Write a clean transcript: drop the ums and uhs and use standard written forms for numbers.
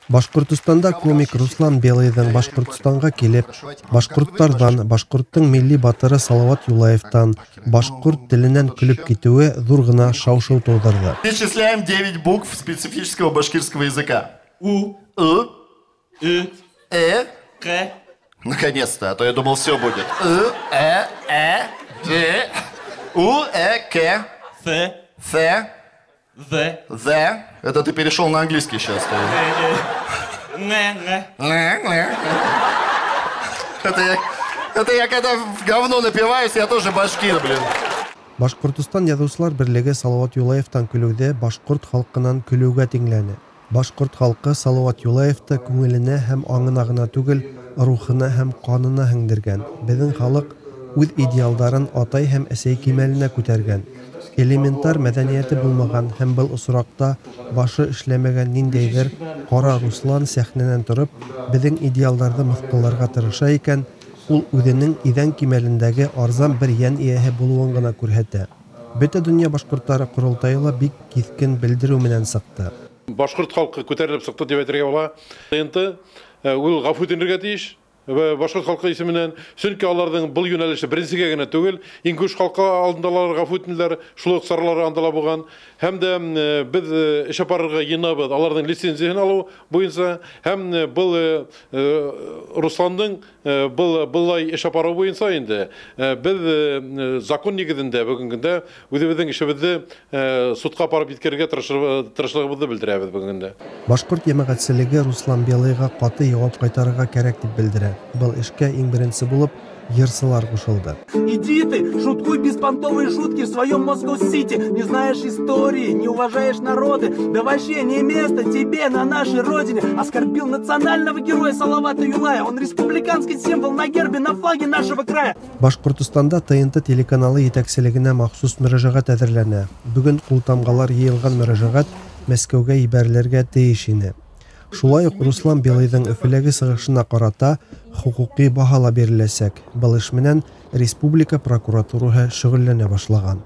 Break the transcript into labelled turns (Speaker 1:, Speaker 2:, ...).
Speaker 1: Башкортостанда комик Руслан Белыйҙың Башҡортостанға килеп, башҡорттарҙан, башҡорттоң милли батыры Салауат Юлаевтан, башҡорт теленән көлөп китеүе ҙур ғына шау-шыу тыуҙырҙы.
Speaker 2: Перечисляем 9 букв специфического башкирского языка.
Speaker 3: У,
Speaker 2: Ы,
Speaker 3: Ы,
Speaker 2: Э,
Speaker 3: К,
Speaker 2: наконец-то, а то я думал, все будет. Ы, Э, Э, Д, У, Э, К,
Speaker 3: С,
Speaker 2: С,
Speaker 3: З,
Speaker 2: З. Это ты перешел на английский сейчас.
Speaker 3: Н, Н.
Speaker 2: Это я когда в говно напиваюсь, я тоже башкир, блин.
Speaker 1: Башҡортостан Яҙыусылар берлеге Салауат Юлаевтан көлөүҙе башҡорт халҡынан көлөүгә тиңләне. Башҡорт халҡы Салауат Юлаевты күңеленә һәм аңына ғына түгел, рухына һәм ҡанына һеңдергән. Беҙҙең халыҡ үҙ идеалдарын атай һәм әсәй кимәленә күтәргән. Элементар мәҙәниәте булмаған һәм был осраҡта башы эшләмәгән ниндәйҙер ҡара Руслан сәхнәнән тороп, беҙҙең идеалдарҙы мыҫҡылларға тырыша икән, ул үҙенең иҙән кимәлендәге арзан бер йән эйәһе булыуын ғына күрһәтә. Бөтә донъя башҡорттары ҡоролтайы ла бик киҫкен белдереү менән сыҡты.
Speaker 4: Башҡорт халҡы күтәрелеп сыҡты тип әйтергә була. ТНТ ул ғәфү үтенергә тейеш башҡорт халҡы исеменән, сөнки аларҙың был йүнәлеше беренсегә генә түгел, ингуш халҡы алдында алар ғәфү үтенделәр, шул уҡ саралар анда ла булған. Һәм дә беҙ эш апарырға йыйынабыҙ аларҙың лицензияһын алыу буйынса, һәм был Русландың был былай эш апарыу буйынса инде беҙ закон нигеҙендә бөгөнгө көндә үҙебеҙҙең эшебеҙҙе судҡа апарып еткерергә тырышлығыбыҙҙы белдерәбеҙ бөгөнгө көндә.
Speaker 1: Башҡорт йәмәғәтселеге Руслан Белыйға ҡаты яуап ҡайтарырға кәрәк тип белдерә. Был эшкә иң беренсе булып йырсылар ҡушылды.
Speaker 5: Иди ты, шуткуй беспонтовые шутки в своем Москва-Сити. Не знаешь истории, не уважаешь народы. Да вообще не место тебе на нашей родине. Оскорбил национального героя Салавата Юлая. Он республиканский символ на гербе, на флаге нашего края.
Speaker 1: Башҡортостанда ТНТ телеканалы етәкселегенә махсус мөрәжәғәт әҙерләнә. Бөгөн ҡултамғалар йыйылған мөрәжәғәт Мәскәүгә ебәрелергә тейеш ине. Шулай уҡ Руслан Белыйҙың Өфөләге сығышына ҡарата хоҡуҡи баһа ла биреләсәк. Был эш менән республика прокуратураһы шөғөлләнә башлаған.